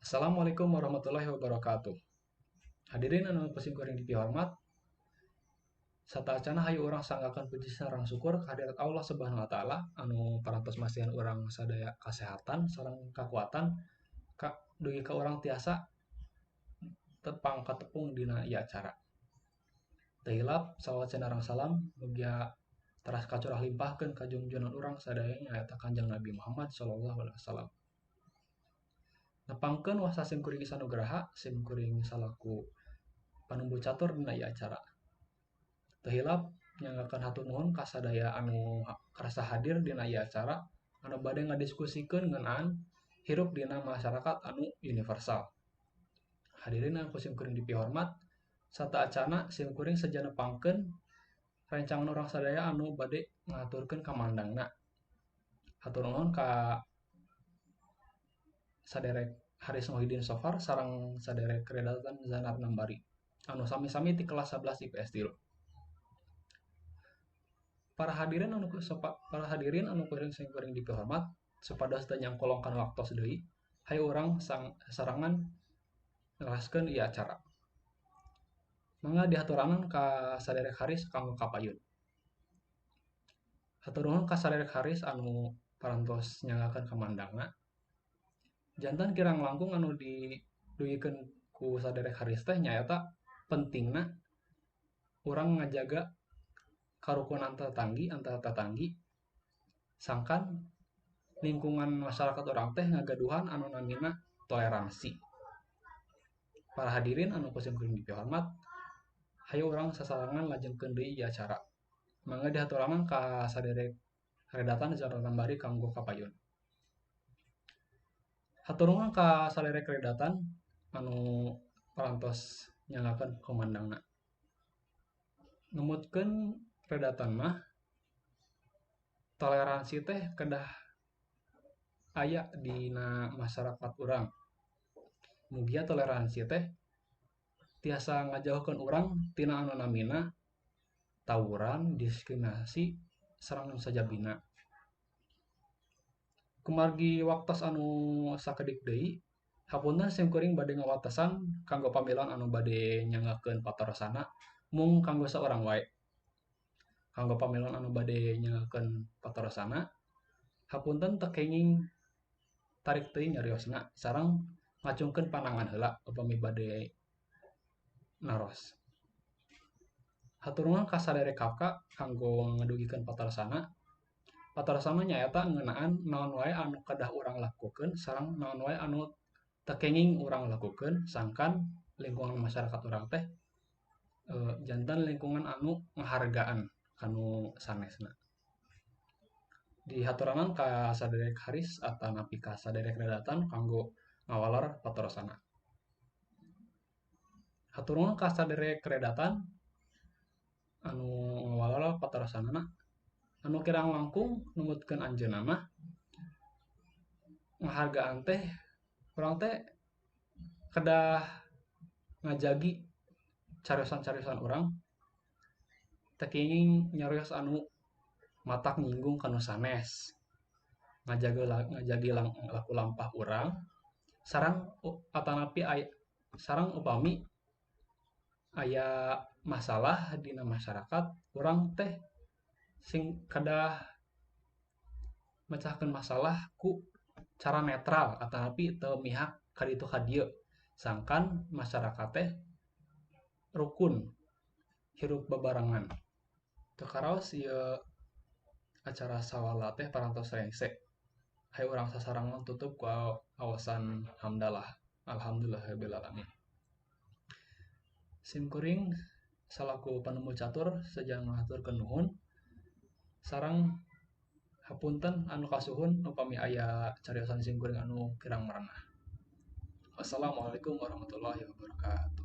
Assalamualaikum warahmatullahi wabarakatuh. Hadirin anu ku simkuring dipihormat, sataacana hayu urang sanggakeun puji sareng syukur kehadirat Allah Subhanahu wa taala anu parantos masihan urang sadaya kasehatan sareng kakuatan ka dugi ka urang tiasa tepang katepung dina ieu acara. Teu hilap salawat sareng salam mugia teras kacurah limpahkeun ka junjunan urang sadaya nyaeta Kanjeng Nabi Muhammad sallallahu alaihi wasallam. Nepangkeun wasta simkuring Isa Nugraha, simkuring salaku panumbu catur dina ieu acara. Teu hilap nyanggakeun hatur nuhun ka sadaya anu karasa hadir dina ieu acara anu bade ngadiskusikeun ngeunaan hirup dina masyarakat anu universal. Hadirin anu ku simkuring dipihormat, sataacana simkuring seja nepangkeun rencangan urang sadaya anu bade ngaturkeun kamandangna. Hatur nuhun ka saderek Haris Muhyiddin Sofar sareng saderek Redatan Zanar Nambari anu sami-sami ti kelas 11 IPS 3. Para hadirin anu simkuring dipihormat, supados teu nyangkolongkan waktos deui, hayu urang sarangan neraskeun ieu acara. Mangga dihaturanan ka saderek Haris kanggo kapayun. Hatur nuhun ka saderek Haris anu parantos nyanggakeun kamandangna. Jantan kirang langkung anu didugikeun ku saderek Haris teh nyaeta pentingna urang ngajaga karukunan tetanggi antara tetanggi sangkan lingkungan masyarakat urang teh ngagaduhan anu namina toleransi. Para hadirin anu ku simkuring dipihormat, hayu urang sasarengan lajengkeun deui ieu acara. Mangga dihaturanan ka saderek Redatan Zanar Nambari kanggo kapayun. Hatur nuhun ka saderek Redatan anu parantos nyanggakeun komandangna. Numutkeun Redatan mah toleransi teh kedah aya dina masyarakat urang. Mugia toleransi teh tiasa ngajauhkeun urang tina anu namina tawuran, diskriminasi, sareng sajabina. Kumargi waktos anu sakedik deui, hapunten simkuring bade ngawatesan kanggo pamilon anu bade nyanggakeun patarosana mung kanggo saurang wae. Kanggo pamilon anu bade nyanggakeun patarosana, hapunten teu kenging tarik teuing nyariosna sareng ngacungkeun panangan heula upami bade naros. Hatur nuhun ka saderek Kafka kanggo ngadugikeun patarosana. Patarosana nyaeta ngeunaan naon wae anu kedah urang lakukeun sareng naon wae anu teu kenging urang lakukeun sangkan lingkungan masyarakat urang teh jantan lingkungan anu ngahargaan kanu sanesna. Dihaturanan ka saderek Haris atanapi ka saderek Redatan kanggo ngawaler patarosana. Hatur nuhun ka saderek Redatan anu ngawaler patarosanana. Anu kirang langkung numutkeun anjeunna mah ngahargaan teh urang teh kedah ngajagi cariosan-cariosan urang teu kenging nyarios anu matak nyinggung kanu sanes, ngajagi laku lampah urang sareng atanapi sareng upami aya masalah dina masyarakat urang teh sing kedah mecahkeun masalah ku cara netral atanapi teu mihak ka ditu ka dieu sangkan masyarakat teh rukun hirup babarengan. Teu karaos ieu acara sawala teh parantos rengse. Hayu urang sasarengan tutup ku awasan hamdalah. Alhamdulillahirabbil alamin. Simkuring salaku panemu catur seja ngahaturkeun nuhun sareng hapunten anu kasuhun upami aya cariosan simkuring anu kirang merenah. Wassalamualaikum warahmatullahi wabarakatuh.